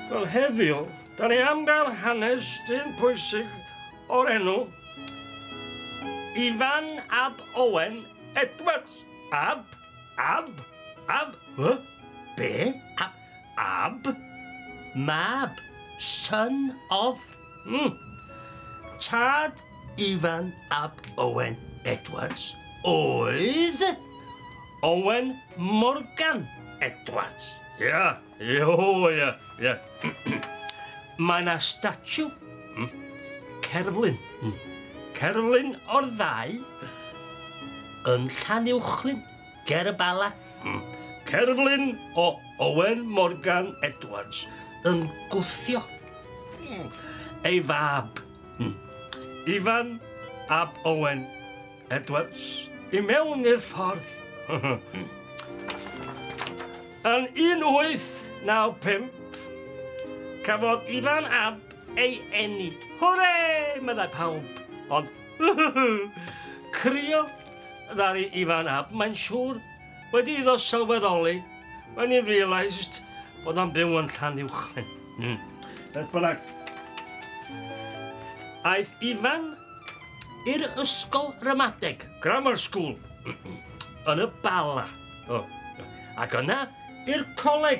Wel, heddiw, da ni am gael hanes dyn pwysig o'r enw Ifan ab Owen Edwards. Ab, ab, ab, hy, be, ab, ab, mab, son of. Tad Ifan ab Owen Edwards oedd Owen Morgan Edwards. Ia, ia, ia. Mae yna statue, cerflun, cerflun o'r ddau yn Llanuwchllyn, ger y Bala. Cerflun o Owen Morgan Edwards yn gwthio ei fab, Ifan ab Owen Edwards, i mewn i'r ffordd. Yn 1895, cafodd Ifan ab ei eni. Hwre, meddai pawb. Ond crio ddaru Ifan ab, mae'n siŵr, wedi iddo sylweddoli, when he realised bod o'n byw yn Llanuwchllyn. Beth bynnag. Aeth Ifan i'r ysgol ramadeg, grammar school, yn y Bala. Oh. Ac yna i'r coleg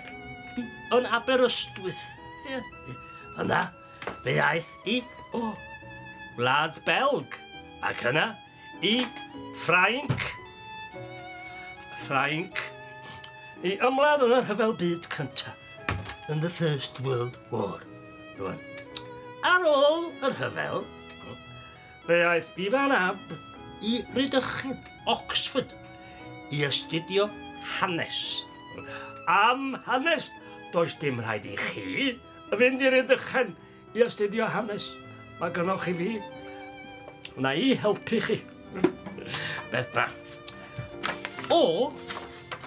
yn Aberystwyth. Yna fe aeth i Wlad Belg. Ac yna i Ffrainc. Ffrainc. I ymladd yn y Rhyfel Byd Cyntaf. In the First World War. Rwan. Ar ôl y rhyfel, fe aeth Ifan ab i Rydychen, Oxford, i astudio hanes. Am hanes, does dim rhaid i chi fynd i Rydychen i astudio hanes. Mae gynnoch chi fi. Wna i helpu chi. Beth ba. O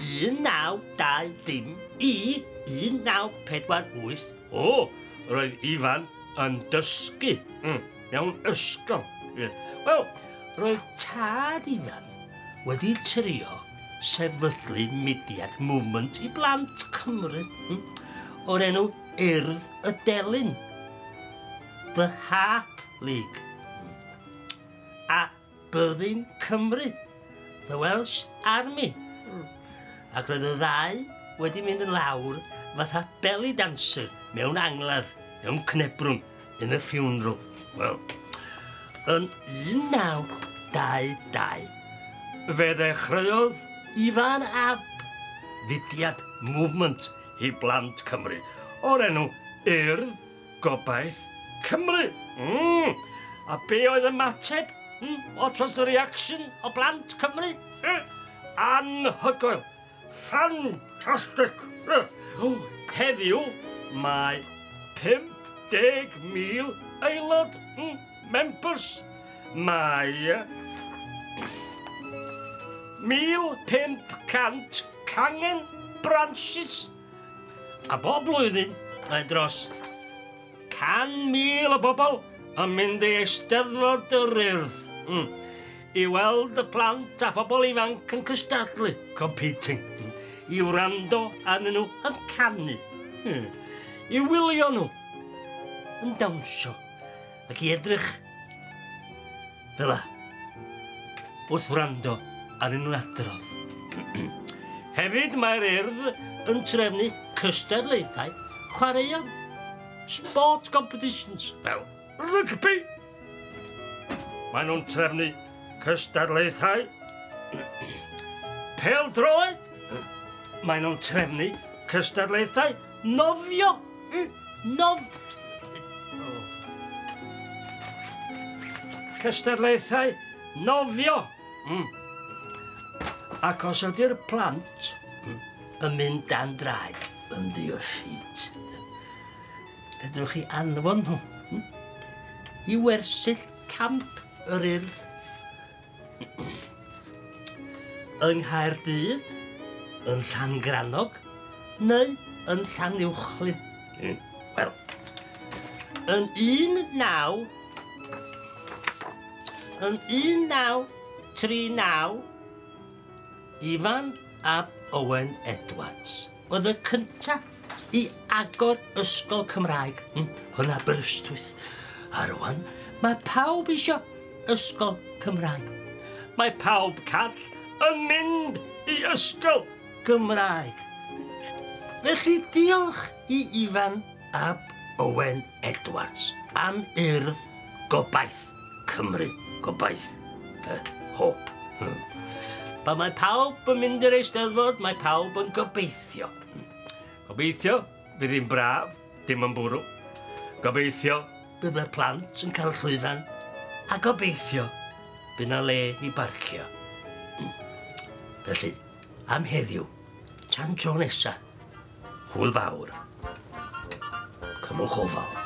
1920 i 1948, o, roedd Ifan yn dysgu mewn ysgol. Wel, roedd tad Ifan wedi trio sefydlu mudiad, movement i blant Cymru, o'r enw Urdd y Delyn, The Harp League, a Byddin Cymru, The Welsh Army. Ac roedd y ddau wedi mynd yn lawr fatha belly dancer mewn angladd, mewn cnebrwng, in a funeral. Wel, yn 1922, fe ddechreuodd Ifan ab fudiad, movement i blant Cymru, o'r enw Urdd Gobaith Cymru. A be oedd ymateb? What was the reaction o blant Cymru? Anhygoel. Fantastic. Heddiw mae 50,000 aelod, members. Mae 1,500 cangen, branches. A bob blwyddyn mae dros 100,000 o bobl yn mynd i Eisteddfod yr Urdd i weld y plant a phobl ifanc yn cystadlu, competing, i wrando arnyn nhw yn canu, i wylio nhw yn dawnsio, ac i edrych fel 'a wrth wrando arnyn nhw'n adrodd. Hefyd mae'r Urdd yn trefnu cystadlaethau chwaraeon, sport competitions, fel rygbi. Maen nhw'n trefnu cystadlaethau pêl-droed. Maen nhw'n trefnu cystadlaethau nofio. Nof... Cystadlaethau nofio. Ac os ydy'r plant yn mynd dan draed, under your feet, fedrwch chi anfon nhw i wersyll camp yr Urdd yng Nghaerdydd, yn Llangrannog, neu yn Llanuwchllyn. Wel, yn 1939, Ifan ab Owen Edwards oedd y cyntaf i agor ysgol Cymraeg yn Aberystwyth. A rwan, mae pawb isio ysgol Cymraeg. Mae pawb call yn mynd i ysgol Gymraeg. Felly diolch i Ifan ab Owen Edwards am Urdd Gobaith Cymru. Gobaith. Hope. Pan mae pawb yn mynd i'r Eisteddfod, mae pawb yn gobeithio. Gobeithio fydd hi'n braf, dim yn bwrw. Gobeithio bydd y plant yn cael llwyfan. A gobeithio bydd 'na le i barcio. Felly, am heddiw, tan tro nesa, hwyl fawr. Cymwch ofal.